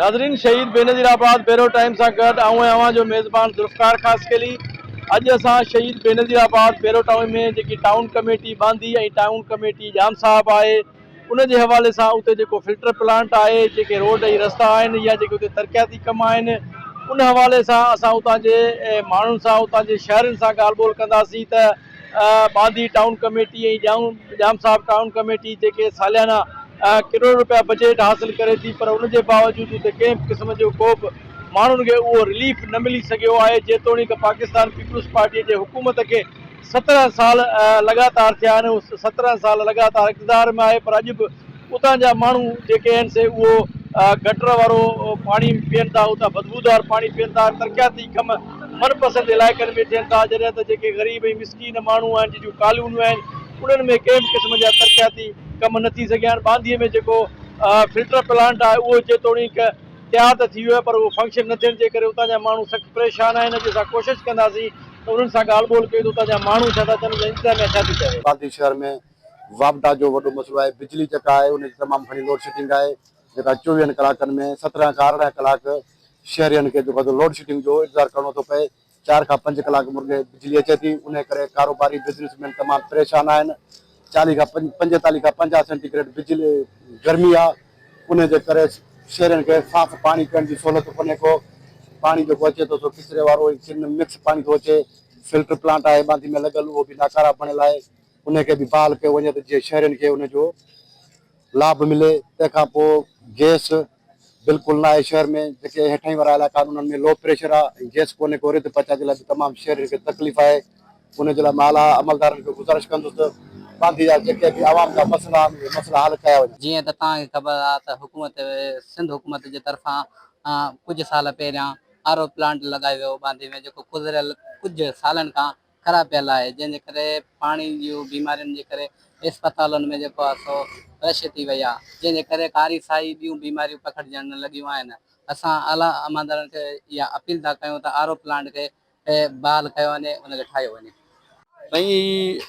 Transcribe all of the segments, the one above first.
ناظرين شهيد بينظير آباد بيرو ٽائيم سان گڏ آئون ۽ اوهان جو ميزبان ذوالفقار خاصخيلي اڄ اسان شهيد بينظير آباد بيرو ٽائون ۾ جيڪي town committee Bandhi ۽ town committee Jam صاحب آهي ان جي حوالي سان اتي جيڪو فلٽر پلانٽ آهي جيڪي روڊ ۽ رستا آهن يا جيڪي اتي ترقياتي ڪم آهن ان حوالي سان اسان اتان جي ماڻهن سان اتان جي شهرين سان ڳالهه ٻولهه ڪنداسين ته ٻانڌي ٽائون ڪميٽي ۽ ڄام صاحب ٽائون ڪميٽي جيڪي ساليانا ڪروڙين روپيا بجيٽ حاصل ڪري ٿي پر ان جي باوجود اتي ڪنهن به قسم جو ڪو به ماڻهن کي اهو رليف نه ملي سگهيو آهي جيتوڻيڪ پاڪستان پيپلز پارٽي جي حڪومت کي 17 سال لڳاتار ٿيا آهن اهو 17 سال لڳاتار اقتدار ۾ آهي پر اڄ به اتان جا ماڻهو جيڪي آهن سي اهو گٽر وارو پاڻي پيئن ٿا اتان بدبودار پاڻي پيئن ٿا ترقياتي ڪم من پسند علائقن ۾ ٿين ٿا جڏهن ته جيڪي غريب ۽ مسڪين ماڻهو آهن جن جون ڪالونيون آهن انهن ۾ ڪنهن به قسم جا ترقياتي ڪم نه ٿي سگهيا آهن ٻانڌي ۾ جيڪو فلٽر پلانٽ آهي اهو جيتوڻيڪ تيار ته ٿي ويو آهي پر اهو فنڪشن نه ٿيڻ جي ڪري اتان جا ماڻهو سخت پريشان آهن اڄ اسان ڪوشش ڪنداسين ته انهن سان ڳالهه ٻولهه ڪيون ته اتان جا ماڻهو ڇا ٿا چون يا انتظاميا ڇا ٿي چوي. ٻانڌي شهر ۾ واپڊا جو وڏو مسئلو آهي بجلي جيڪا آهي ان جي تمام گهڻي لوڊشيڊنگ آهي جيڪا چوويهن ڪلاڪن ۾ سترهن کان ارڙهن ڪلاڪ شهرين کي جيڪو آهي لوڊشيڊنگ جو انتظار ڪرڻو ٿو پئي، چار کان پنج ڪلاڪ مرڳي بجلي اچي ٿي، انهي ڪري ڪاروباري بزنس مين تمام پريشان آهن، چاليهه کان پنجيتاليهه کان پنجاهه سينٽي گريڊ بجلي گرمي آهي، انهي جي ڪري شهرين کي صاف پاڻي پيئڻ جي سهولت ڪونهي ڪو، پاڻي جيڪو اچي ٿو سو ڪچري وارو ۽ ڪن مڪس پاڻي ٿو اچي، فلٽر پلانٽ آهي ٻانڌي ۾ لڳل اهو به ناڪاره بڻيل آهي، انهي کي به بحال ڪيو وڃي ته جيئن شهرين کي ان جو لاڀ ملي، تنهن کان پوء گئس بلڪل ناهي شهر ۾ جيڪي هيٺائين وارا علائقا آهن انهن ۾ لو پريشر آهي ۽ گئس ڪونهي ڪو رڌ پچاء جي لاء به تمام شهرين کي تڪليف آهي ان جي لاء مان اعليٰ عملدارن کي گذارش ڪندس ته ٻانڌي جا جيڪي به عوام جا مسئلا آهن اهي مسئلا حل ڪيا وڃن. جيئن ته توهان کي خبر آهي ته حڪومت سنڌ حڪومت جي طرفان ڪجهه سال پهريان آر او پلانٽ لڳايو ويو ٻانڌي ۾ جيڪو گذريل ڪجهه سالن کان خراب پيل آهي جنهن جي ڪري پاڻي جون بيمارين جي ڪري اسپتالن ۾ جيڪو آهي سو رش ٿي وئي آهي جنهن جي ڪري ڪاري سائي ٻيون بيماريون پکڙجڻ لڳيون آهن اسان اعليٰ عملدارن کي اها اپيل ٿا ڪيون ته آر او پلانٽ کي بحال ڪيو وڃي ان کي ٺاهيو وڃي. سائين هي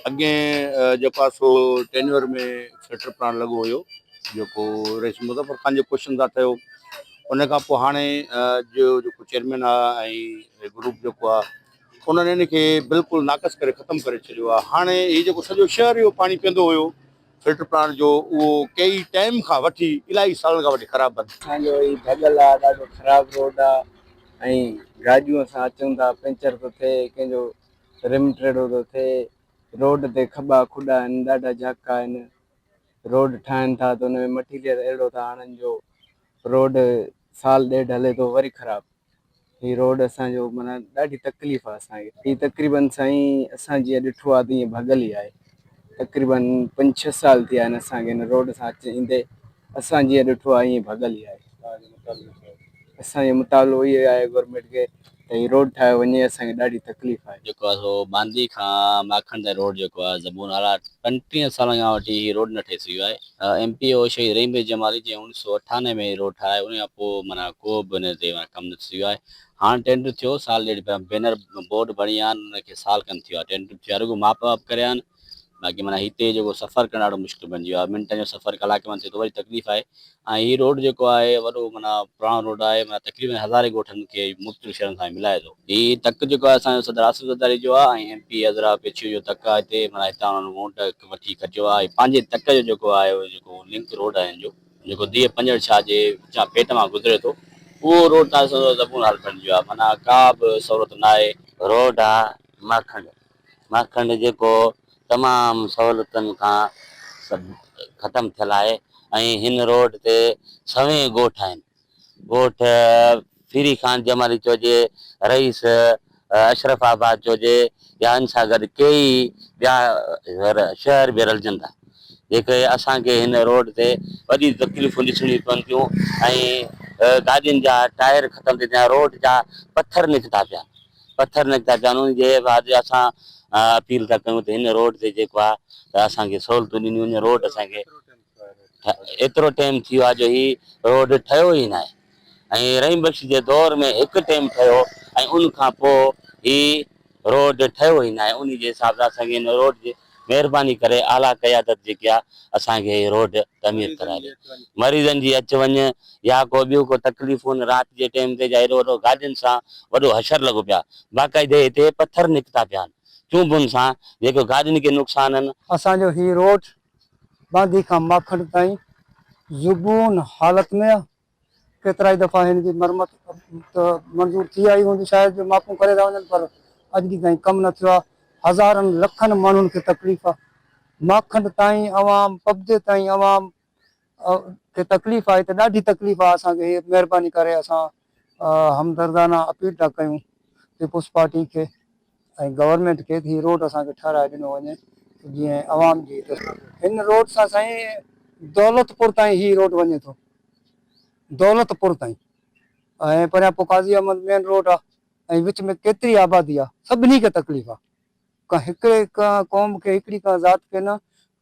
اڳئين جيڪو آهي سو ٽينيور ۾ فلٽر پلانٽ لڳو هيو جيڪو رئيس مظفر خان جي ڪوششن سان ٺهيو ان کان پوء هاڻي جو جيڪو چيئرمين آهي ۽ گروپ جيڪو آهي انهن ان کي بلڪل ناقص ڪري ختم ڪري ڇڏيو آهي هاڻي هي جيڪو سڄو شهر اهو پاڻي پيئندو هيو فلٽر پلانٽ جو اهو ڪيئي ٽائيم کان وٺي الاهي سالن کان وٺي خراب بند. اسان جو هي ڀڳل آ ڏاڍو خراب روڊ آ ۽ گاڏيون اسان اچون ٿا پنچر ٿو ٿئي ڪنهن جو رم ٽيڙو ٿو ٿئي روڊ تي کٻا کڏا آهن ڏاڍا جهڪا آهن روڊ ٺاهن ٿا ته ان ۾ مٽيريل اهڙو ٿا آڻن جو روڊ سال ڏيڍ هلي ٿو وري خراب هي روڊ اسان جو معنيٰ ڏاڍي تڪليف آهي اسان کي هي تقريبن سائين اسان جيئن ڏٺو آهي تيئن ڀڳل ئي آهي تقريبن پنج ڇهه سال ٿيا آهن اسان کي هن روڊ سان اچ ايندي اسان جيئن ڏٺو آهي ائين ڀڳل ئي آهي اسان جو مطالبو اهو آهي گورنمينٽ کي ته هي روڊ ٺاهيو وڃي اسان کي ڏاڍي تڪليف آهي. جيڪو آهي سو ٻانڌي کان ماکڻ تائين روڊ جيڪو آهي زبون حال آهي 35 سالن کان وٺي هي روڊ نه ٺهي سگهيو آهي ايم پي او شهيد رحيم بخش جمالي جنهن اڻويهه سو اٺانوي ۾ هي روڊ ٺاهرايو ان کان پوء معنيٰ ڪو به ان تي معنيٰ ڪم نه ٿي سگهيو آهي هاڻ ٽينڊر ٿيو سال ڏيڍ بينر بورڊ بڻي ويا آهن ان کي سال کن ٿيو آهي ٽينڊر ٿيو آهي رڳو ماپ واپ ڪريا آهن باقي معنيٰ هتي جيڪو سفر ڪرڻ ڏاڍو مشڪل بنجي ويو آهي منٽن جو سفر ڪلاڪ ۾ ٿئي ٿو وڏي تڪليف آهي ۽ هي روڊ جيڪو آهي وڏو معنيٰ پراڻو روڊ آهي معنيٰ تقريبن هزارين ڳوٺن کي مختلف شهرن سان ملائي ٿو. هي تڪ جيڪو آهي اسان جو صدر آصف زرداري جو آهي ۽ ايم پي عذرا پيڇيو جو تڪ آهي هتي معنيٰ هتان انهن ووٽ وٺي کٽيو آهي پنهنجي تڪ جو جيڪو آهي اهو جيڪو لنڪ روڊ آهي هن جو جيڪو ديهه پنجڙ شاهه جي وچان پيٽ مان گذري ٿو اهو روڊ تان زبون حال بڻجي ويو آهي معنيٰ ڪا به سهولت نه آهي. روڊ آ ماکنڊ ماکنڊ جيڪو تمام سهولتن کان ختم ٿيل آهي ۽ هن روڊ تي سوين ڳوٺ آهن. ڳوٺ ڦيري خان جمالي چئجي، رئيس اشرف آباد چئجي يا ان سان گڏ ڪيئي ٻيا شهر به رلجن ٿا. جيڪي اسان کي هن روڊ تي وڏي تڪليفون ڏسڻيون پون ٿيون ۽ گاڏين جا ٽائر ختم ٿي ٿيا، روڊ جا پٿر نڪتا پيا. پٿر نڪتا پيا آهن ان جي بعد اسان اپيل ٿا ڪيون ته هن روڊ تي جيڪو آهي ته اسان کي سهولتون ڏنيون وڃن روڊ اسان کي ايترو ٽيم ٿي ويو آهي جو هي روڊ ٺهيو ئي ناهي ۽ رحيم بخش جي دور ۾ هڪ ٽيم ٺهيو ۽ ان کان پوء هي روڊ ٺهيو ئي ناهي ان جي حساب سان اسان کي هن روڊ جي مهرباني ڪري اعليٰ قيادت جيڪي آ اسان کي هي روڊ تعمير ڪرائي ڏي. مريضن جي اچ وڃ يا ڪو ٻيو ڪو تڪليفون رات جي ٽيم تي جا هيڏو وڏو گاڏين سان وڏو حشر لڳو پيا باقاعدي هتي پٿر نڪتا پيا آهن چونبن سان جيڪو گاڏين کي نقصان آهن. اسان جو هي روڊ ٻانڌي کان ماکڻ تائين زبون حالت ۾ آ. ڪيترائي دفعا هن جي مرمت ته منظور ٿي آئي هوندي شايد جو ماپون ڪري ٿا وڃن پر اڄ ڏينهن تائين ڪم نه ٿيو آهي. هزارن لکن ماڻهن کي تڪليف آهي. ماکنڊ تائين عوام پبدي تائين عوام کي تڪليف آهي ته ڏاڍي تڪليف آهي اسان کي هي مهرباني ڪري اسان همدردانه اپيل ٿا ڪيون پيپلز پارٽي کي ۽ گورنمينٽ کي ته هي روڊ اسان کي ٺهرائي ڏنو وڃي ته جيئن عوام جي هن روڊ سان سائين دولتپور تائين هي روڊ وڃي ٿو دولت پور تائين ۽ پريان پوء قاضي احمد مين روڊ آ ۽ وچ ۾ ڪيتري آبادي آ سڀني کي تڪليف آ ڪنهن هڪڙي ڪنهن قوم کي هڪڙي ڪنهن ذات کي نه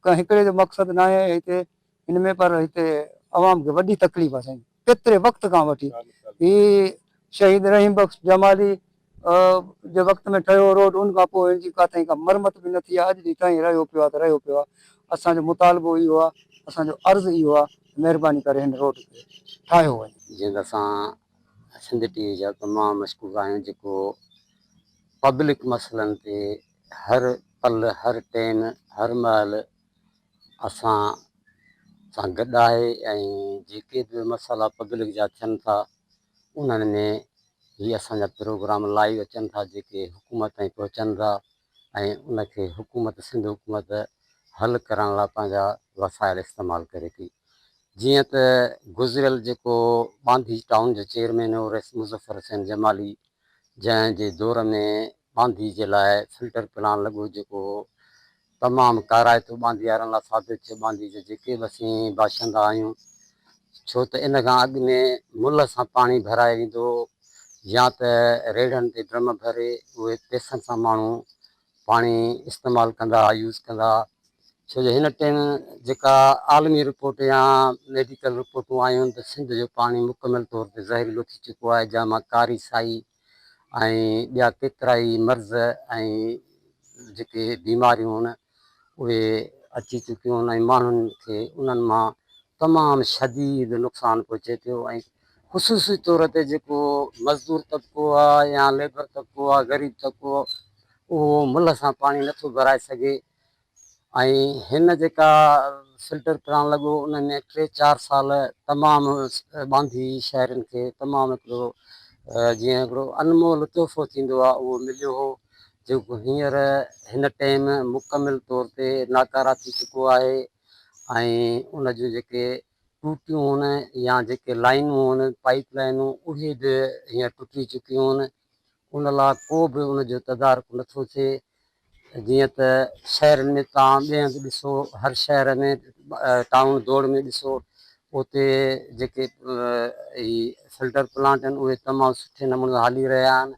ڪنهن هڪڙي جو مقصد ناهي هتي هن ۾ پر هتي عوام کي وڏي تڪليف آ سائين ڪيتري وقت کان وٺي هي شهيد رحيم بخش جمالي جي وقت ۾ ٺهيو روڊ ان کان پوء هن جي ڪاٿئين ڪا مرمت به نه ٿي آهي اڄ ڏينهن تائين رهيو پيو آهي ته رهيو پيو آهي اسان جو مطالبو اهو آهي اسان جو عرض اهو آهي ته مهرباني ڪري هن روڊ کي ٺاهيو وڃي. جيئن ته اسان سنڌ ٽي وي جا تمام مشڪور آهيون جيڪو پبلڪ مسئلن تي هر پل هر ٽيم هر مهل اسان سان گڏ آهي ۽ جيڪي به مسئلا پبلڪ جا ٿين ٿا انهن ۾ هي اسان جا پروگرام لائيو اچن ٿا جيڪي حڪومت تائين پهچن ٿا ۽ ان کي حڪومت سنڌ حڪومت حل ڪرڻ لاء پنهنجا وسائل استعمال ڪري ٿي جيئن ته گذريل جيڪو ٻانڌي ٽائون جو چيئرمين هو رئيس مظفر حسين جمالي جنهن جي دور ۾ ٻانڌي جي لاء فلٽر پلان لڳو جيڪو تمام ڪارائتو ٻانڌيارن لاء ثابت ٿيو ٻانڌي جا جيڪي به اسين باشندا آهيون ڇو ته ان کان اڳ ۾ ملهه سان پاڻي ڀرائي ويندو هو يا ته ريڙهن تي ڊرم ڀري اهي پئسن سان ماڻهو پاڻي استعمال ڪندا ها يوز ڪندا ها ڇو جو هن ٽيم جيڪا عالمي رپورٽ يا ميڊيڪل رپورٽون آيون ته سنڌ جو پاڻي مڪمل طور تي زهريلو ٿي چڪو آهي جنهن مان ڪاري سائي ۽ ٻيا ڪيترائي مرض ۽ جيڪي بيماريون آهن اهي اچي چڪيون آهن ۽ ماڻهن کي انهن مان تمام شديد نقصان پهچي پيو ۽ خصوصي طور تي جيڪو مزدور طبقو آهي يا ليبر طبقو آهي غريب طبقو اهو ملهه سان پاڻي نٿو ڀرائي سگهي ۽ هن جيڪا فلٽر پلان لڳو ان ۾ ٽي چار سال تمام ٻانڌي شهرين کي تمام هڪڙو جيئن هڪڙو انمول تحفو ٿيندو آهي اهو مليو هو جيڪو هينئر هن ٽيم مڪمل طور تي ناڪارا ٿي چڪو آهي ۽ ان جون جيڪي ٽوٽيون هن يا جيڪي لائنون هن پائيپ لائنون اهي به هينئر ٽٽي چڪيون هن ان لاء ڪو به ان جو تدارڪ نٿو ٿئي جيئن ته شهرن ۾ توهان ٻئي هنڌ ڏسو هر شهر ۾ ٽائون دوڙ ۾ ڏسو اتي جيڪي هي فلٽر پلانٽ آهن اهي تمام سٺي نموني سان هلي رهيا آهن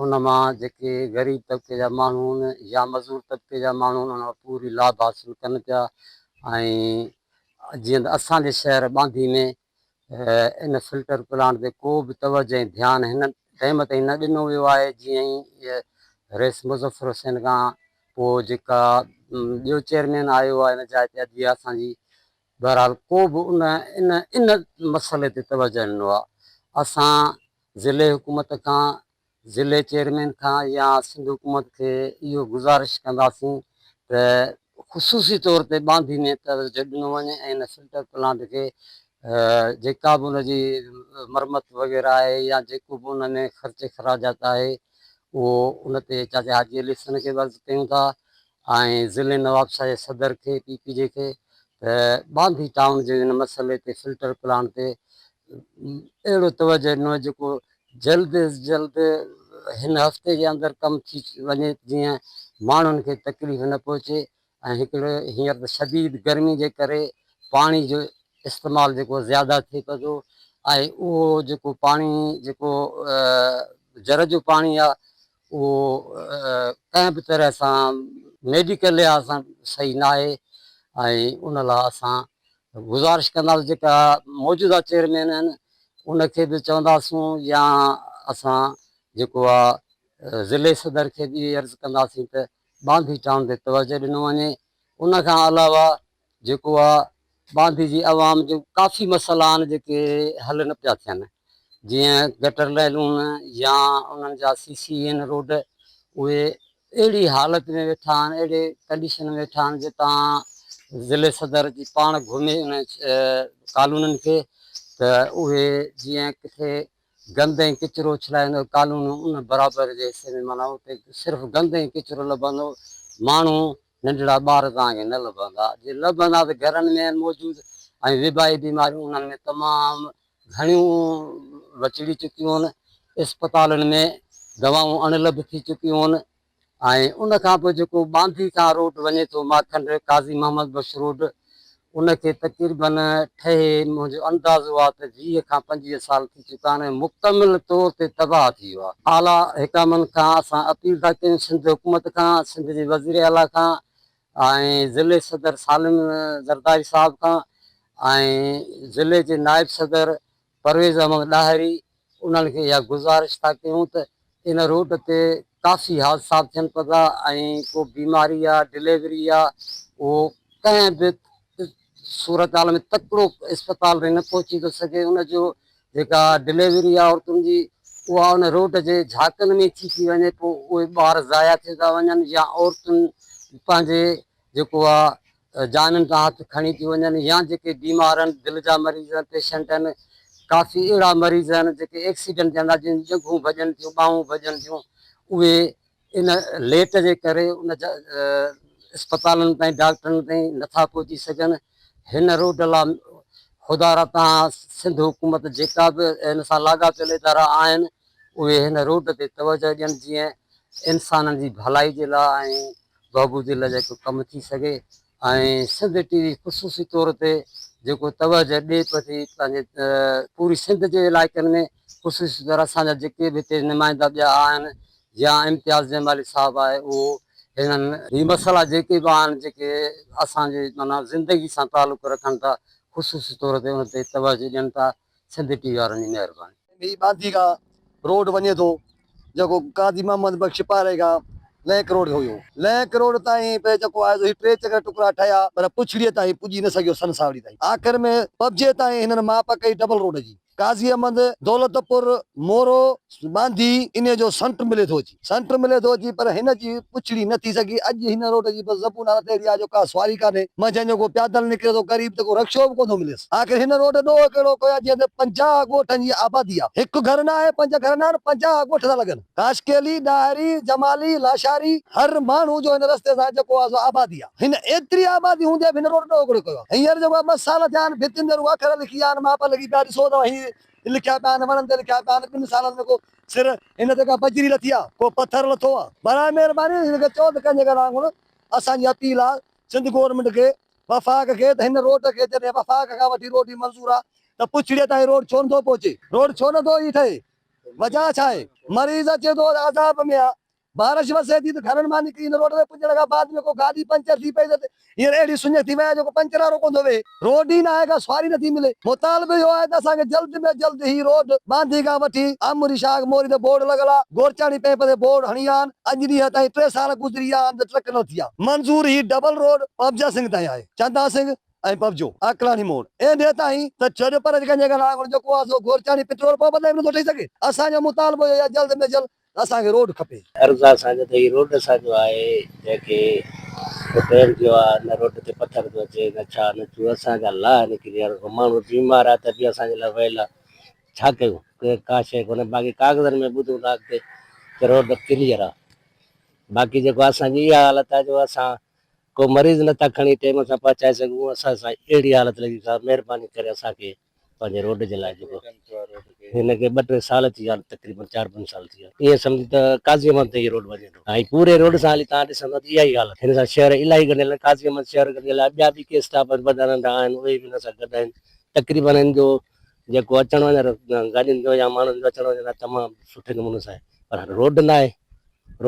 ان مان جيڪي غريب طبقي جا ماڻهو آهن يا مزور طبقي جا ماڻهو آهن ان مان پوري لاڀ حاصل ڪن پيا ۽ جيئن ته اسان جي شهر ٻانڌي ۾ ان فلٽر پلانٽ تي ڪو به توجه ۽ ڌيان هن ٽيم تائين نه ڏنو ويو آهي جيئن ئي رئيس مظفر حسين کان پوء جيڪا ٻيو چيئرمين آيو آهي ان جاء تي ادي اسان جي بهرحال ڪو به ان ان ان مسئلي تي توجه نه ڏنو آهي اسان ضلعي حڪومت کان ضلعي چيئرمين کان يا سنڌ حڪومت کي اهو گذارش ڪنداسين ته خصوصي طور تي ٻانڌي ۾ توجه ڏنو وڃي ۽ ان فلٽر پلانٽ کي جيڪا به ان جي مرمت وغيره آهي يا جيڪو به ان ۾ خرچ اخراجات آهي اهو ان تي چاچا حاجي علي حسن کي به عرض ڪيون ٿا ۽ ضلعي نوابشاهه جي صدر کي پي پي جي کي ته ٻانڌي ٽائون جي ان مسئلي تي فلٽر پلانٽ تي اهڙو توجه ڏنو جيڪو جلد از جلد هن هفتي جي اندر ڪم ٿي وڃي جيئن ماڻهن کي تڪليف نه پهچي ۽ هڪڙو هينئر ته شديد گرمي جي ڪري پاڻي جو استعمال جيڪو زياده ٿئي پيو ٿو ۽ اهو جيڪو پاڻي جيڪو جر جو پاڻي آهي اهو ڪنهن به طرح سان ميڊيڪل لحاظ سان صحيح ناهي ۽ ان لاء اسان گذارش ڪنداسون جيڪا موجوده چيئرمين آهن ان کي به چونداسون يا اسان جيڪو آهي ضلعي صدر کي به عرض ڪنداسين ته ٻانڌي ٽائون تي توجه ڏنو وڃي. ان کان علاوه جيڪو آ ٻانڌي جي عوام جو ڪافي مسئلا آهن جيڪي حل نه پيا ٿين جيئن گٽر لائنون يا انهن جا سي سي اين روڊ اهي اهڙي حالت ۾ ويٺا آهن اهڙي ڪنڊيشن ۾ ويٺا آهن جتان ضلعي صدر جي پاڻ گهمي ان ڪالونين کي ته اهي جيئن ڪٿي گند ۽ ڪچرو اڇلائيندو ڪالونيون ان برابر جي حصي ۾ معنيٰ اتي صرف گند ۽ ڪچرو لڀندو ماڻهو ننڍڙا ٻار توهان کي نه لڀندا جي لڀندا ته گهرن ۾ آهن موجود ۽ وبائي بيماريون انهن ۾ تمام گهڻيون وچڙي چڪيون آهن اسپتالن ۾ دوائون اڻلڀ ٿي چڪيون آهن ۽ ان کان پوء جيڪو ٻانڌي کان روڊ وڃي ٿو ماکنڊ قاضي محمد بخش روڊ ان کي تقريبن ٺهي منهنجو اندازو آهي ته 20 کان 25 سال ٿي چڪا آهن ۽ مڪمل طور تي تباهه ٿي ويو آهي. اعليٰ حڪامن کان اسان اپيل ٿا ڪيون سنڌ حڪومت کان، سنڌ جي وزير اعليٰ کان ۽ ضلعي صدر سالم زرداري صاحب کان ۽ ضلعي جي نائب صدر پرويز احمد ڏاهري انهن کي اها گذارش ٿا ڪيون ته ان روڊ تي ڪافي حادثا به ٿين پيا ٿا ۽ ڪو بيماري آ ڊليوري آ اهو ڪنهن به صورتحال ۾ تڪڙو اسپتال تائين نه پهچي ٿو سگهي ان جو جيڪا ڊليوري آ عورتن جي اها ان روڊ جي جھاڪن ۾ ٿي ٿي وڃي پوء اهي ٻار ضايع ٿي ٿا وڃن يا عورتن پنهنجي جيڪو آ جانين تان هٿ کڻي ٿيون وڃن يا جيڪي بيمار آهن دل جا مريض آهن پيشنٽ آهن ڪافي اهڙا مريض آهن جيڪي ايڪسيڊنٽ ٿين ٿا جن جون ڄنگهون ڀڄن ٿيون ٻانهون ڀڄن ٿيون اهي ان ليٽ جي ڪري ان اسپتالن تائين ڊاڪٽرن تائين نٿا پهچي سگهن هن روڊ لا خدارا تان سنڌ حڪومت جيڪا به هن سان لاڳاپيل ادارا آهن اهي هن روڊ تي توجه ڏين جيئن انسانن جي ڀلائي جي لا ۽ بهبودي لاء جيڪو ڪم ٿي سگهي ۽ سنڌ ٽي وي خصوصي طور تي جيڪو توجه ڏئي پئي ٿي پنهنجي پوري سنڌ جي علائقن ۾ خصوصي طور اسان جا جيڪي به هتي نمائندا ٻيا آهن يا امتياز جمالي صاحب آهي اهو هنن هي مسئلا جيڪي به آهن جيڪي اسان جي معنيٰ زندگي سان تعلق رکن ٿا خصوصي طور تي ان تي توجه ڏين ٿا سنڌ ٽي وي وارن جي مهرباني. هي ٻانڌي کان روڊ وڃي ٿو جيڪو قاضي محمد بخش پاري کان لينڪ روڊ هيو. لينڪ روڊ تائين به جيڪو آهي سو هي ٽي چڪر ٽڪرا ٺهيا پر پڇڙيء تائين پڄي نه سگهيو سن ساوڙي تائين. آخر ۾ پبجي تائين هنن ماپ ڪئي ڊبل روڊ جي. قاضي احمد، دولتپور، مورو، ٻانڌي انهيء جو سنٽ ملي ٿو اچي. سنٽ ملي ٿو اچي پر هن جي پڇڙي نه ٿي سگهي. اڄ هن روڊ جي بس زبون حالت اهڙي آهي جو ڪا سواري ڪانهي. منجهند جو ڪو پيادل نڪري ٿو قريب ته ڪو رڪشو به ڪونه ٿو مليس. آخر هن روڊ ڏوهه ڪهڙو ڪيو آهي جنهن تي 50 ڳوٺن جي آبادي آهي. هڪ گهر نه آهي، پنج گهر نه آهن، 50 ڳوٺ ٿا لڳن. خاصخيلي، ڏاهري، جمالي، لاشاري، هر ماڻهو جو هن رستي سان جيڪو آهي سو آبادي آهي. هن ايتري آبادي هوندي به هن روڊ ڏوهه ڪهڙو ڪيو آهي. هينئر جيڪو آهي ٻه سال ٿيا آهن ڀتين تي رڳو اکر لکي ويا آهن، ماپ لڳي پيا ڏسو ته هي لکيا پيا آهن، وڻن تي لکيا پيا آهن، ٻن سالن ۾ ڪو سر هن تي ڪا بجري لٿي آ، ڪو پٿر لٿو آ. براء مهرباني هن کي چئو ته ڪنهن جي گهر آڱڻ اسان جي اپيل آ سنڌ گورنمينٽ کي، وفاق کي ته هن روڊ کي جڏهن وفاق کان وٺي روڊ هي منظور آ ته پڇڙيء تائين روڊ ڇو نٿو پهچي؟ روڊ ڇو نٿو هي ٺهي؟ وجهه ڇا آهي؟ مريض اچي ٿو ته عذاب ۾ آ، بارش وسي ٿي ته گهرن مان نڪري هن روڊ تي پڄڻ کان بعد ۾ ڪو گاڏي پنچر ٿي پئي ته هينئر اهڙي سڃ ٿي وئي آهي جو ڪو پنچر وارو ڪونه ٿو ويهي. روڊ ئي ناهي ڪا سواري نٿي ملي. مطالبو اهو آهي ته اسان کي جلد ۾ جلد هي روڊ ٻانڌي کان وٺي آمري شاخ موري تي بورڊ لڳل آهي گورچاڻي پئمپ تي بورڊ هڻي ويا آهن اڄ ڏينهن تائين ٽي سال گذري ويا آهن ته ٽرڪ نه لٿي آهي. منظور هي ڊبل روڊ پبجا سنگهه تائين آهي چندا سنگهه ۽ پبجو آڪلاڻي موڙ اينڍي تائين ته ڇڏ پر ڪنهن جي گهر آڱڻ جيڪو آهي سو گورچاڻي پيٽرول پمپ تائين به نٿو ٺهي سگهي اسان جو مطالبو اهو آهي جلد ۾ جلد اسان کي روڊ کپي. عرض آ اسان جو ته هي روڊ اسان جو آهي جنهن کي ڪو ٽيم ٿيو آ نه روڊ تي پٿر ٿو اچي نه ڇا نه چو اسان جا لاهه نڪري ويا ڪو ماڻهو بيمار آ ته به اسان جي لاء ويل آ ڇا ڪيون ڪا شيء ڪونهي باقي ڪاغذن ۾ ٻڌون ٿا اڳتي ته روڊ ڪليئر آ باقي جيڪو اسان جي اها حالت آ جو اسان ڪو مريض نٿا کڻي ٽيم سان پهچائي سگهون اسان سان اهڙي حالت لڳي پئي آ مهرباني ڪري اسان کي پنهنجي روڊ جي لاء جيڪو هن کي ٻه ٽي سال ٿي ويا تقريبن چار پنج سال ٿي ويا ائين سمجهه ته قاضي احمد تائين هي روڊ وڃي ٿو ۽ پوري روڊ سان هلي توهان ڏسندو ته اها ئي حالت هن سان شهر الاهي ڳنڍيل آهن قاضي احمد شهر ڳنڍيل آهي ٻيا به ڪي اسٽاپ وڏا ننڍا آهن اهي به هن سان گڏ آهن تقريبن هن جو جيڪو اچڻ وڃڻ گاڏين جو يا ماڻهن جو اچڻ وڃڻ آهي تمام سٺي نموني سان آهي پر هاڻي روڊ نه آهي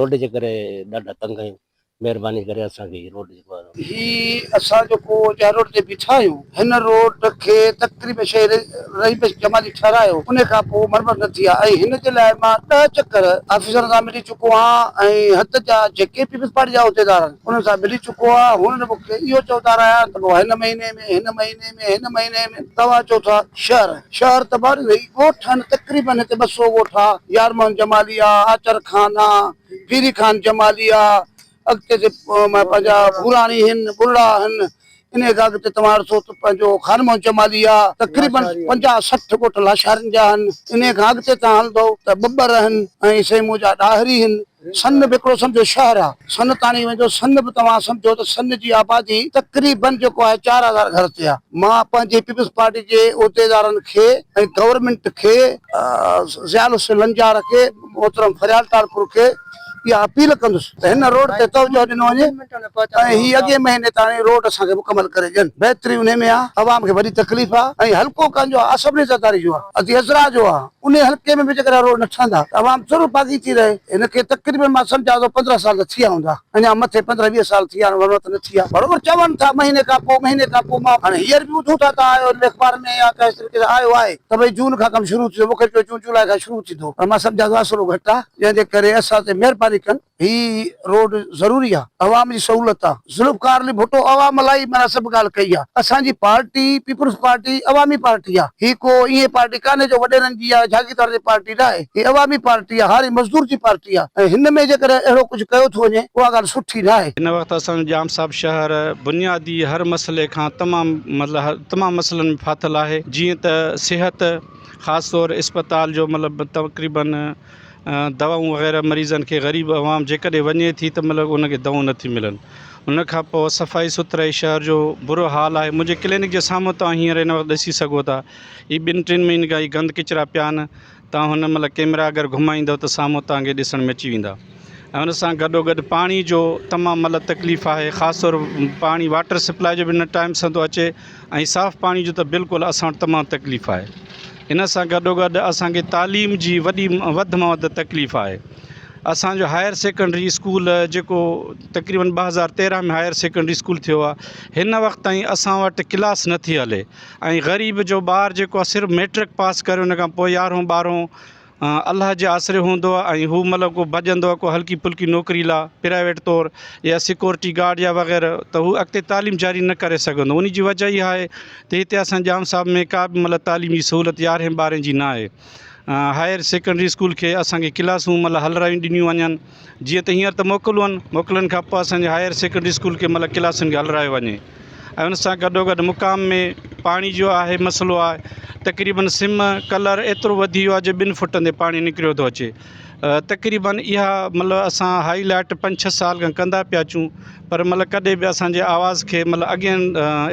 روڊ جي ڪري ڏاڍا تنگ آهيون. مهرباني ڪري اسان کي هي روڊ جيڪو آهي. هي اسان جيڪو جنهن روڊ تي بيٺا آهيون هن روڊ کي تقريبن شهيد رحيم بخش جمالي ٺهرايو ان کان پوء مرمت نه ٿي آهي ۽ هن جي لاء مان ڏهه چڪر آفيسرن سان ملي چڪو آهيان ۽ هت جا جيڪي پيپلز پارٽي جا عهديدار آهن انهن سان ملي چڪو آهيان هنن مون کي اهو چوندا رهيا آهن ته هن مهيني ۾ هن مهيني ۾ هن مهيني ۾ توهان چئو ٿا شهر شهر ته بار هي ڳوٺ آهن تقريبن هتي 200 ڳوٺ آهي يار محمد جمالي آهي آچر خان آهي پيري خان جمالي آ، اڳتي تي پنهنجا ڀوراڻي هن، ٻرڙا هن، انهيء کان اڳتي توهان ڏسو ته پنهنجو خان محمد جمالي آ، تقريباً 50 60 ڳوٺ لاشارين جا هن، انهيء کان اڳتي توهان هلندؤ ته ٻٻر هن ۽ سائين منهنجا ڏاهري هن، سن به هڪڙو سمجهو شهر آ، سن تاڻي وڃو سن به توهان سمجهو ته سن جي آبادي تقريباً جيڪو آهي 4000 گهر تي آ، مان پنهنجي پيپلز پارٽي جي عهديدارن کي ۽ گورنمينٽ کي ضياء الحسين لنجار کي محترم فريال ٽالپر کي اها اپيل ڪندس ته هن روڊ تي توجهه ڏنو وڃي ۽ هي اڳئين مهيني تاڻي روڊ اسان کي مڪمل ڪري ڏين. بهتري انهي ۾ آ، عوام کي وڏي تڪليف آ ۽ هلڪو ڪنهن جو آ، اسيمبلي زرداري جو آ، ادي عذرا جو آ، انهي هلڪي ۾ به جيڪڏهن روڊ نه ٺهندا ته عوام ضرور باغي ٿي رهي. هن کي تقريبن مان سمجهان ٿو 15 سال ته ٿي ويا هوندا، اڃا مٿي 15 20 سال ٿي ويا آهن مرمت نه ٿي آ. بروبر چون ٿا مهيني کان پوء مهيني کان پوء مان هاڻي هينئر به ٻڌون ٿا ته آيو اخبار ۾ يا ڪنهن طريقي سان آيو آهي ته ڀئي جون کان ڪم شروع ٿيندو مون کي چيو جون جولاء کان شروع ٿيندو پر مان سمجهان ٿو آسرو گهٽ آ جنهن جي ڪري اسان تي مهرباني ڪن هي روڊ ضروري آ عوام جي سهولت آ ذوالفقار علي ڀٽو عوام لاء ئي معنيٰ سڀ ڳالهه ڪئي آ اسان جي پارٽي پيپلز پارٽي عوامي پارٽي آ هي ڪو ائين پارٽي ڪانهي جو وڏيرن جي يا جاگيردار جي پارٽي ناهي هي عوامي پارٽي آ هاري مزدور جي پارٽي آ ۽ هن ۾ جيڪڏهن اهڙو ڪجهه ڪيو ٿو وڃي اها ڳالهه سٺي ناهي. هن وقت اسان جو ڄام صاحب شهر بنيادي هر مسئلي کان تمام مطلب تمام مسئلن ۾ ڦاٿل آهي جيئن ته صحت خاص طور اسپتال جو مطلب تقريبن دوائون وغيره مريضن کي غريب عوام جيڪڏهن وڃي ٿي ته مطلب ان کي دوائون نٿيون ملن ان کان پوء صفائي سٿرائي شهر جو برو حال آهي منهنجي ڪلينڪ جي سامهون توهان هينئر هن وقت ڏسي سگهو ٿا هي ٻن ٽن مهينن کان هي گند ڪچرا پيا آهن توهان هن مهل ڪيمرا اگر گهمائيندو ته سامهون توهان کي ڏسڻ ۾ اچي ويندا ۽ ان سان گڏو گڏ پاڻي جو تمام مطلب تڪليف آهي خاص طور پاڻي واٽر سپلاء جو به نه ٽائيم سان ٿو اچي ۽ صاف پاڻي جو ته بلڪل اسان وٽ تمام تڪليف آهي ان سان گڏو گڏ اسانکي تعليم جي وڏي وڌ مان وڌ تڪليف آهي اسانجو هائر سيڪنڊري اسڪول جيڪو تقريبن 2013 ۾ هائر سيڪنڊري اسڪول ٿيو آهي هن وقت تائين اسان وٽ ڪلاس نٿي هلي ۽ غريب جو ٻار جيڪو آهي صرف ميٽرڪ پاس ڪري ان کان پوء يارهون ٻارهون الله جي آسري هوندو آهي ۽ هو مطلب ڪو ڀڄندو آهي ڪو هلڪي ڦلڪي نوڪري لا پرائيويٽ طور يا سيڪورٽي گارڊ يا وغيره ته هو اڳتي تعليم جاري نه ڪري سگهندو ان جي وجه اها آهي ته هتي اسان ڄام صاحب ۾ ڪا به مطلب تعليم جي سهولت يارهين ٻارهين جي نه آهي هائر سيڪنڊري اسڪول کي اسانکي ڪلاسون مطلب هلرايون ڏنيون وڃن جيئن ته هينئر ته موڪلون آهن موڪلن کان پوء اسانجي هائر سيڪنڊري اسڪول کي مطلب ڪلاسن کي هلرايو وڃي ۽ ان سان گڏو گڏ مقام ۾ پاڻي جو آهي مسئلو آهي تقريبن سم ڪلر ايترو وڌي ويو آهي جو ٻن فٽن تي پاڻي نڪريو ٿو اچي تقريبن اها مطلب اسان هائي لائيٽ پنج ڇهه سال کان ڪندا پيا اچون پر مطلب ڪڏهن به اسانجي آواز کي مطلب اڳين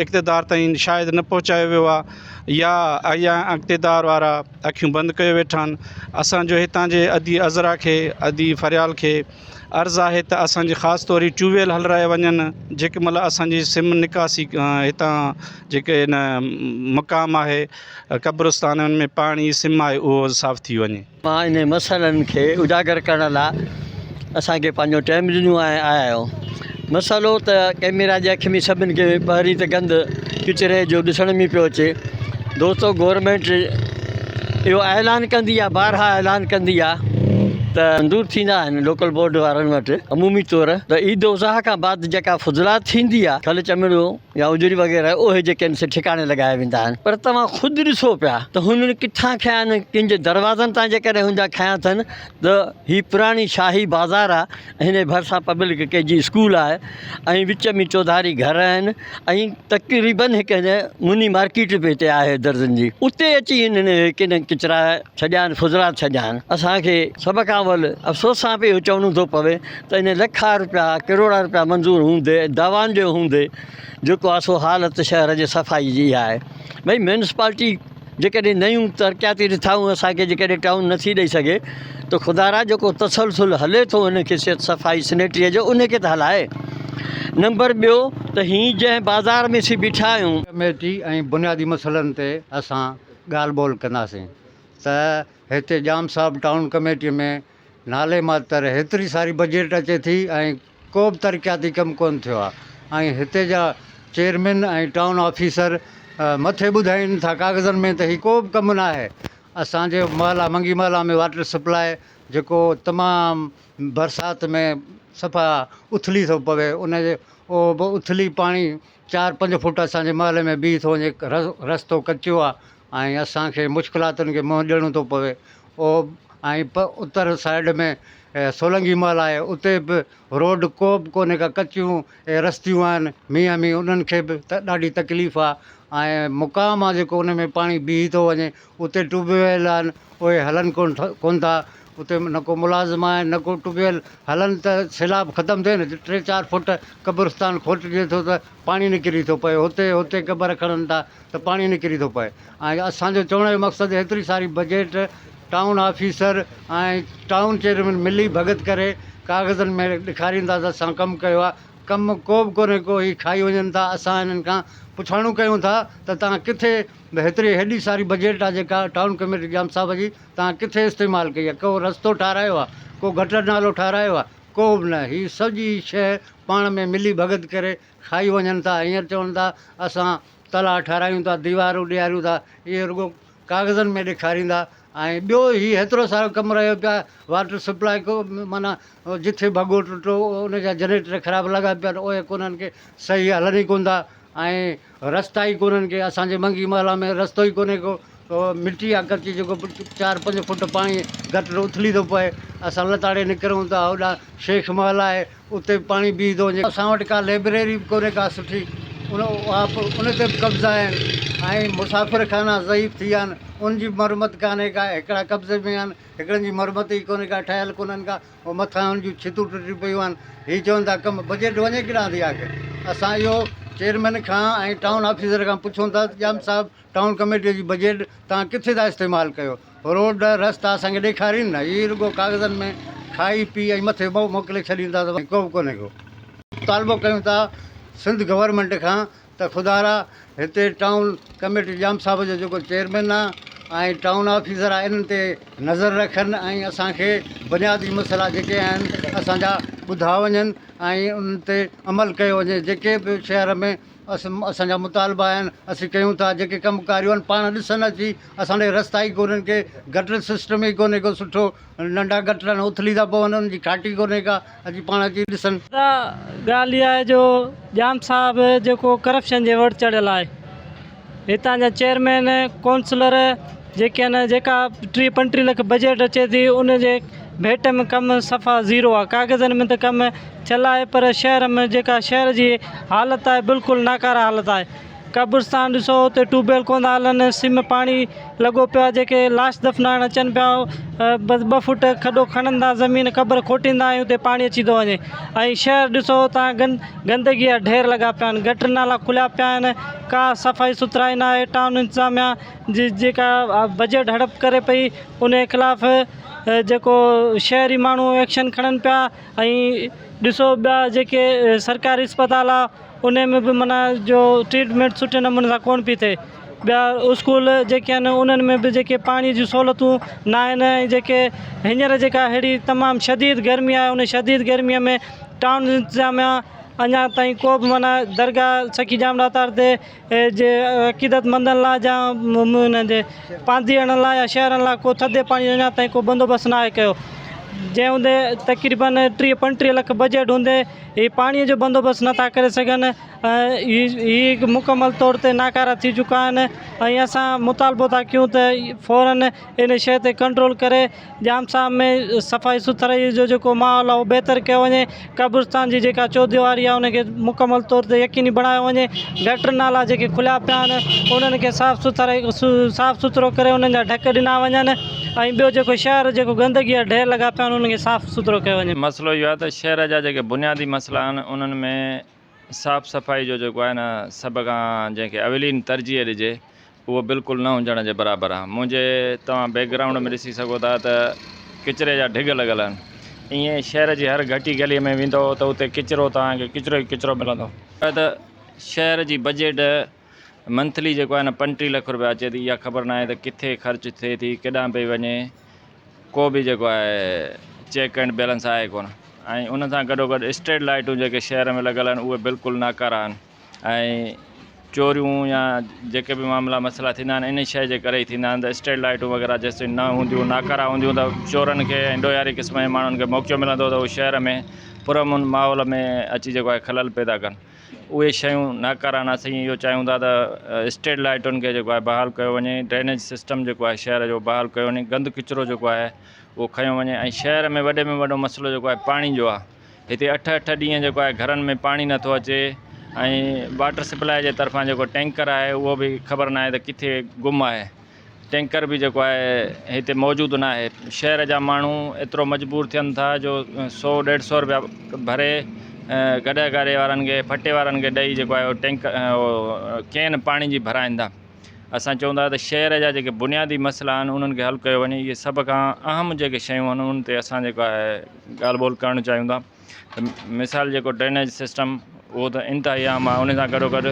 اقتدار تائين شايد نه پهچايو ويو آهي يا اڳيان اقتدار وارا اکيون بند ڪيو ويٺا آهن اسانجو هتان جي ادي عذرا کي ادي فريال کي عرض آهي ته اسان جي خاص طور هي ٽيوب ويل هلرايا وڃن جيڪي مطلب اسان جي سم نڪاسي هتان جيڪي هن مقام آهي قبرستان ان ۾ پاڻي سم آهي اهو صاف ٿي وڃي. مان انهن مسئلن کي اجاگر ڪرڻ لاء اسان کي پنهنجو ٽائيم ڏنو آهي ۽ آيا آهيو مسئلو ته ڪئميرا جي اک ۾ سڀن کي پهرين ته گند ڪچري جو ڏسڻ ۾ پيو اچي دوستو گورنمينٽ اهو اعلان ڪندي آهي بارها اعلان ڪندي آهي ته منظور ٿيندا آهن لوڪل بورڊ وارن وٽ عمومي طور ته عيد اضحيٰ کان بعد جيڪا فضلات ٿيندي آهي کل چمڙو يا اجري وغيره اهي جيڪي آهن سي ٺڪاڻي لڳايا ويندا آهن پر توهان خود ڏسو پيا ته هنن ڪٿان کنيا آهن ڪن جي دروازن تان جيڪڏهن هن جا کنيا اٿن ته هي پراڻي شاهي بازار آهي هن جي ڀرسان پبلڪ ڪي جي اسڪول آهي ۽ وچ ۾ چوڌاري گهر آهن ۽ تقريبن هڪ هن مني مارڪيٽ به هتي آهي درزن جي اتي اچي هنن ڪن ڪچرا ڇڏيا آهن فضلات ڇڏيا آهن اسانکي سڀ کان اول افسوس سان به اهو چوڻو ٿو پوي ته ان لکا روپيا ڪروڙا روپيا منظور هوندي دوائن جي هوندي جيڪو آهي سو حالت شهر جي صفائي جي اها آهي ڀئي ميونسپالٽي جيڪڏهن نيون ترقياتي رٿائون اسان کي جيڪڏهن ٽائون نٿي ڏئي سگهي ته خدارا جيڪو تسلسل هلي ٿو ان کي صحت صفائي سينيٽريء جو ان کي ته هلائي. نمبر ٻيو ته هي جنهن بازار ۾ اسين بيٺا آهيون. ڪميٽي ۽ بنيادي مسئلن تي اسان ڳالهه ٻولهه ڪنداسين ته هتي ڄام صاحب ٽائون ڪميٽي ۾ نالي ماتر هيتري ساري بجيٽ اچي ٿي ۽ ڪو به ترقياتي ڪم ڪونه ٿيو آهي ۽ هتي جا چيئرمين ۽ ٽائون آفيسر مٿي ٻڌائين ٿا ڪاغذن ۾ ته هي ڪو به ڪم نه آهي اسان جي محلا منگي محلا ۾ واٽر سپلاء جيڪو تمام برسات ۾ صفا اٿلي ٿو پوي ان جي اهو به اٿلي پاڻي چار پنج فوٽ اسان جي محلي ۾ بيهي ٿو وڃي رستو ڪچو آهي ۽ اسان کي مشڪلاتن کي منهن ڏيڻو ٿو پوي اهو ۽ اتر سائيڊ ۾ سولنگي محل آهي اتي به روڊ ڪو به ڪونهي ڪا ڪچيون رستيون آهن مينهن ۾ انهن کي به ڏاڍي تڪليف آهي ۽ مقام آهي جيڪو ان ۾ پاڻي بيهي ٿو وڃي اتي ٽيوب ويل آهن اهي هلن ڪونه ٿا اتي نه ڪو ملازم آهي نه ڪو ٽيوب ويل هلن ته سيلاب ختم ٿئي نه ٽي چار فوٽ قبرستان کوٽجي ٿو ته پاڻي نڪري ٿو پئي هتي هتي قبر کڻن ٿا ته پاڻي نڪري ٿو پئي ۽ اسان جو چوڻ جو مقصد هيتري ساري budget town officer ۽ town chairman ملي ڀڳت ڪري ڪاغذن ۾ ڏيکارين ٿا ته اسان ڪم ڪيو آهي ڪم ڪو به ڪونهي ڪو هي کائي وڃن ٿا اسان هنن کان پڇاڻو ڪيون ٿا ته توهان ڪٿي هيتري هيڏي ساري بجيٽ آهي جيڪا ٽائون ڪميٽي ڄام صاحب جي توهان ڪٿي استعمال ڪئي آهي ڪو رستو ٺارايو آهي ڪو گٽر نالو ٺارايو آهي ڪو به نه هي سڄي شيء پاڻ ۾ ملي ڀڳت ڪري کائي وڃن ٿا هينئر چون ٿا اسان تلاء ٺارايون ٿا ديوارون ڏياريون ٿا اهي رڳو ڪاغذن ۾ ڏيکاريندا ۽ ٻيو هي هيترو سارو ڪم رهيو پيو آهي واٽر سپلاء ڪو معنيٰ جٿي ڀڳو ٽٽو ان جا جنريٽر خراب لڳا پيا آهن اهي ڪونهن ڪي صحيح هلن ئي ڪونه ٿا ۽ رستا ئي ڪونهن ڪي اسانجي منگي محلا ۾ رستو ئي ڪونهي ڪو مٽي آ ڪچي جيڪو چار پنج فوٽ پاڻي گٽر اٿلي ٿو پئي اسان لتاڙي نڪرون ٿا هوڏانهن شيخ محل آهي اتي به پاڻي بيهي ٿو وڃي. اسان وٽ ڪا لئبريري به ڪونهي ڪا سٺي ان اها به ان تي به قبضا آهن ۽ مسافر خانا ضعيف ٿي ويا آهن ان جي به مرمت ڪانهي ڪا هڪڙا قبضي ۾ آهن هڪڙن جي مرمت ئي ڪونهي ڪا ٺهيل ڪونهن ڪا اهي مٿان ان جون ڇتون ٽٽيون پيون آهن هي چون ٿا ڪم بجيٽ وڃي ڪيڏانهن ٿي آخر اسان اهو چيئرمين کان ۽ ٽائون آفيسر کان پڇون ٿا ته ڄام صاحب ٽائون ڪميٽي جي بجيٽ توهان ڪٿي ٿا استعمال ڪيو روڊ رستا اسان کي ڏيکارين نه هي رڳو ڪاغذن ۾ کائي پي ۽ مٿي موڪلي ڇڏين ٿا ته ڪو به ڪونهي ڪو. مطالبو ڪيون ٿا سنڌ گورنمينٽ کان ته خدارا هتي ٽائون ڪميٽي ڄام صاحب جو جيڪو چيئرمين آ ۽ ٽائون آفيسر آ انهن تي نظر رکن ۽ اسان کي بنيادي مسئلا جيڪي آهن اسان جا ٻڌا وڃن ۽ انهن تي عمل ڪيو وڃي جيڪي به شهر ۾ اسان جا مطالبا آهن اسين ڪيون ٿا جيڪي ڪم ڪاريون آهن پاڻ ڏسن اچي اسان ڏي رستا ئي ڪونهن ڪي گٽر سسٽم ئي ڪونهي ڪو سٺو ننڍا گٽر آهن اٿلي ٿا پون انهن جي کاٽي ڪونهي ڪا اچي پاڻ اچي ڏسن. دادا ڳالهه اها آهي جو ڄام صاحب جيڪو ڪرپشن جي ور چڙهيل آهي هتان جا چيئرمين ڪونسلر جيڪي آهن جيڪا ٽيهه پنٽيهه لک بجيٽ اچي ٿي ان جي ڀيٽ ۾ ڪم صفا زيرو آهي ڪاغذن ۾ ته ڪم ٿيل آهي پر شهر ۾ جيڪا شهر جي حالت آهي بلڪل ناڪاره حالت آهي قبرستان ڏسو اتي ٽيوب ويل ڪونه ٿا هلن سم پاڻي لڳو پيو آهي جيڪي لاش دفنائڻ اچن پيا بس ٻه فوٽ کڏو کڻن ٿا زمين قبر کوٽيندا آهيون اتي پاڻي اچي ٿو وڃي ۽ شهر ڏسو تان گندگي جا ڍير لڳا پيا آهن گٽر نالا کليا پيا آهن ڪا صفائي سٿرائي نه آهي ٽائون انتظاميا جي جيڪا بجيٽ هڙپ ڪري پئي ان جي خلاف جيڪو شهري ماڻهو ايڪشن کڻن پيا ۽ ڏسو ٻيا جيڪي سرڪاري اسپتال آ ان ۾ به معنيٰ جو ٽريٽمينٽ سٺي نموني سان ڪونه پئي ٿئي ٻيا اسڪول جيڪي آهن انهن ۾ به جيڪي پاڻي جون سهولتون نه آهن ۽ جيڪي هينئر جيڪا اهڙي تمام شديد گرمي آهي ان شديد گرميء ۾ ٽائون انتظاميا اڃا تائين ڪو به معنيٰ درگاهه سخي ڄام ڏاتار تي جي عقيدت مندن لاء يا انهن جي پانڌيئڙن لاء يا شهرن لاء ڪو ٿڌي پاڻي جو اڃا تائين ڪو بندوبست ناهي ڪيو جنهن هوندي تقريبن ٽيهه پنٽيهه لک بجيٽ هوندي هي پاڻي جو بندوبست نٿا ڪري سگهن ۽ هي مڪمل طور تي ناڪارا ٿي چڪا آهن ۽ اسان مطالبو ٿا ڪيون ته فورن ان شيء تي ڪنٽرول ڪري ڄام صاحب ۾ صفائي سٿرائي جو جيڪو ماحول آهي اهو بهتر ڪيو وڃي قبرستان جي جيڪا چوديواري آهي ان کي مڪمل طور تي يقيني بڻايو وڃي گٽر نالا جيڪي کليا پيا آهن انهن کي صاف سٿرائي صاف سٿرو ڪري انهن جا ڍڪ ڏنا وڃن ۽ ٻيو جيڪو شهر جيڪو گندگي جا ڍير لڳا پيا آهن انهن کي صاف سٿرو ڪيو وڃي. مسئلو اهو آهي ته شهر جا جيڪي بنيادي مسئلا آهن انهن ۾ صاف صفائي جو جيڪو آهي نه سڀ کان جنهن کي اولين ترجيح ڏجي اهو بلڪل نه هجڻ جي برابر آهي منهنجي توهان بيڪ گرائونڊ ۾ ڏسي سگهو ٿا ته ڪچري جا ڍڳ لڳل آهن ائين شهر جي هر گهٽي گلي ۾ ويندو ته اتي ڪچرو توهان کي ڪچرو ئي ڪچرو ملندو ته شهر جي بجيٽ منٿلي جيڪو آهي نه 35 لک روپيا اچي ٿي اها خبر ناهي ته ڪٿي خرچ ٿئي ٿي ڪيڏانهن پئي وڃي ڪو به جيڪو آهي چيڪ اينڊ بيلنس آهي ڪونه. ۽ ان سان گڏو گڏ اسٽريٽ لائيٽون جيڪي شهر ۾ لڳل آهن اهي بلڪل ناڪاره آهن ۽ چوريون يا جيڪي به معاملا مسئلا ٿيندا آهن ان شيء جي ڪري ئي ٿيندا آهن ته اسٽريٽ لائيٽون وغيره جيستائين نه هونديون ناڪاره هونديون ته چورن کي ۽ ڏوهاري قسم جي ماڻهن کي موقعو ملندو ته هو شهر ۾ پرامن ماحول ۾ اچي جيڪو آهي خلل پيدا ڪن اهي شيون ناڪاره آهن اسين اهو چاهيون ٿا ته اسٽريٽ لائيٽن کي جيڪو آهي بحال ڪيو وڃي ڊرينيج سسٽم جيڪو آهي شهر جو بحال ڪيو وڃي گند ڪچرو جيڪو آهي اهو کنيو وڃي ۽ شهر ۾ وڏي ۾ وڏو مسئلو جيڪو آهي پاڻي جو آهي هتي اٺ اٺ ڏينهن جيڪو آهي گهرن ۾ پاڻي نٿو اچي ۽ واٽر سپلاء جي طرفان جيڪو ٽينڪر آهي اهو به خبر ناهي ته ڪٿي گم آهي ٽينڪر به جيڪو آهي هتي موجود ناهي شهر جا ماڻهو ايترو مجبور ٿين ٿا جو سو ڏيڍ سو روپيا ڀري گڏهه گاڏي وارن کي ڦٽي وارن کي ڏئي جيڪو آهي ٽينڪر ڪين پاڻي جي ڀرائين ٿا اسان چئون ٿا ته شهر جا جيڪي بنيادي مسئلا آهن انهن کي حل ڪيو وڃي اهي سڀ کان اهم جيڪي شيون آهن انهن تي اسان جيڪو آهي ڳالهه ٻولهه ڪرڻ چاهيون ٿا ته مثال جيڪو ڊرينيج سسٽم اهو ته انتهائي اهم آهي ان سان گڏو گڏ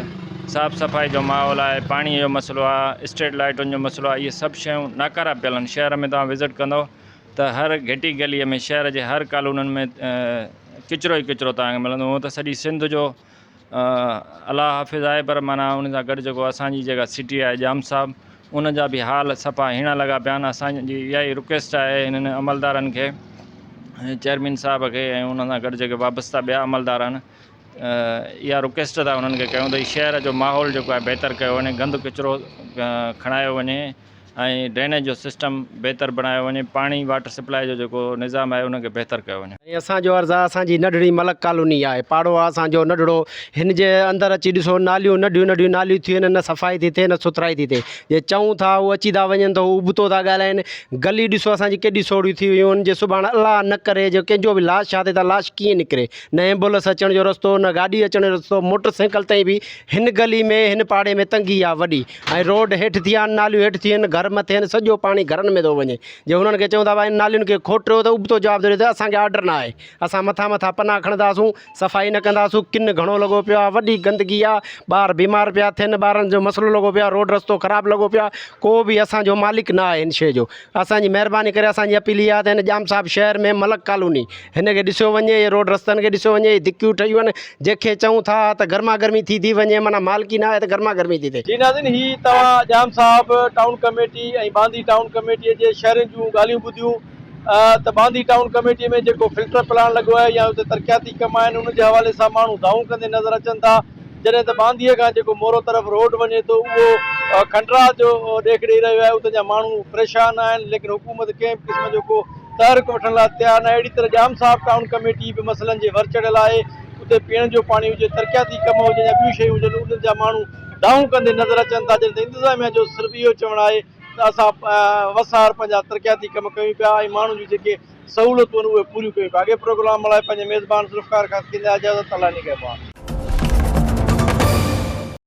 صاف صفائي جو ماحول آهي پاڻي جو مسئلو آهي اسٽريٽ لائيٽن جو مسئلو آهي اهي سڀ شيون ناڪاره پيل آهن شهر ۾ توهان وزٽ ڪندو ته هر گهٽي گلي ۾ شهر جي هر ڪالونين ۾ ڪچرو ئي ڪچرو توهان کي ملندو هونء ته سڄي سنڌ جو الله حافظ آهي پر معنيٰ ان سان گڏ جيڪو اسان جي جيڪا سٽي آهي ڄام صاحب ان جا به حال صفا هيڻا لڳا پيا آهن اسان جي اها ئي رڪويسٽ آهي هنن عملدارن کي چيئرمين صاحب کي ۽ ان سان گڏ جيڪي وابسته ٻيا عملدار آهن اها رڪويسٽ ٿا انهن کي ڪيون ته شهر جو ماحول جيڪو آهي بهتر ڪيو وڃي گند ڪچرو کڻايو وڃي ۽ ڊرينيج جو سسٽم بهتر بڻايو وڃي، پاڻي واٽر سپلائي جو جيڪو نظام آهي ان کي بهتر ڪيو وڃي. ۽ اسان جو عرض آ اسان جي ننڍڙي ملڪ ڪالوني آهي پاڙو آ اسان جو ننڍڙو هن جي اندر اچي ڏسو ناليون ننڍيون ننڍيون ناليون ٿيون آهن نه صفائي ٿي ٿئي نه سٿرائي ٿي ٿئي جي چئون ٿا هو اچي ٿا وڃن ته هو ابتو ٿا ڳالهائين گلي ڏسو اسان جي ڪيڏي سوڙهيون ٿي ويون آهن جي سڀاڻ الله نه ڪري جو ڪنهن جو به لاش آ ته لاش ڪيئن نڪري نه ايمبولنس اچڻ جو رستو نه گاڏي اچڻ جو رستو موٽر سائيڪل تائين به هن گلي ۾ هن پاڙي ۾ تنگي آ وڏي ۽ روڊ هيٺ ٿي ويا آهن ناليون هيٺ ٿي ويون آهن گهر مٿي آهن سڄو پاڻي گهرن ۾ ٿو وڃي جي انهن کي چئون ٿا ڀائي نالين کي کوٽيو ته ابتو جواب ٿو ڏي ته اسان کي آرڊر نه آهي اسان مٿان مٿان پنا کڻنداسون صفائي نه ڪنداسون ڪن گهڻو لڳو پيو آهي وڏي گندگي آهي ٻار بيمار پيا ٿين ٻارن جو مسئلو لڳو پيو آهي روڊ رستو خراب لڳو پيو آهي ڪو به اسان جو مالڪ نه آهي هن شيء جو اسان جي مهرباني ڪري اسان جي اپيل اها آهي ته هن ڄام صاحب شهر ۾ ملڪ ڪالوني هن کي ڏسيو وڃي هي روڊ رستن کي ڏسيو وڃي هي ڌڪيون ٺهيون آهن جنهن کي چئون ٿا ته گرما گرمي ٿي ٿي وڃي معنيٰ مالڪي نه آهي ته گرما گرمي ٿي ٿئي. جي ناظرين هي توهان Jam Sahib town committee ۽ Bandhi town committee جي شهرين جون ڳالهيون ٻڌيون ته ٻانڌي ٽائون ڪميٽي ۾ جيڪو فلٽر پلانٽ لڳو آهي يا اتي ترقياتي ڪم آهن ان جي حوالي سان ماڻهو دانهون ڪندي نظر اچن ٿا جڏهن ته ٻانڌيء کان جيڪو مورو طرف روڊ وڃي ٿو اهو کنڊرات جو ڏيک ڏئي رهيو آهي اتي جا ماڻهو پريشان آهن ليڪن حڪومت ڪنهن به قسم جو ڪو تحرڪ وٺڻ لاء تيار ناهي اهڙي طرح ڄام صاحب ٽائون ڪميٽي به مسئلن جي ور چڙهيل آهي اتي پيئڻ جو پاڻي هجي ترقياتي ڪم هجن يا ٻيون شيون هجن انهن جا ماڻهو دانهون ڪندي نظر اچن ٿا جڏهن ته انتظاميا جو صرف اهو چوڻ آهي ته اسان وسار پنهنجا ترقياتي ڪم ڪيون پيا ۽ ماڻهن جون جيڪي سهولتون آهن اهي پوريون ڪيون پيا اڳئين پروگرام لاء پنهنجي ميزبان ذوالفقار خاصخيلي اجازت الله نگهبان.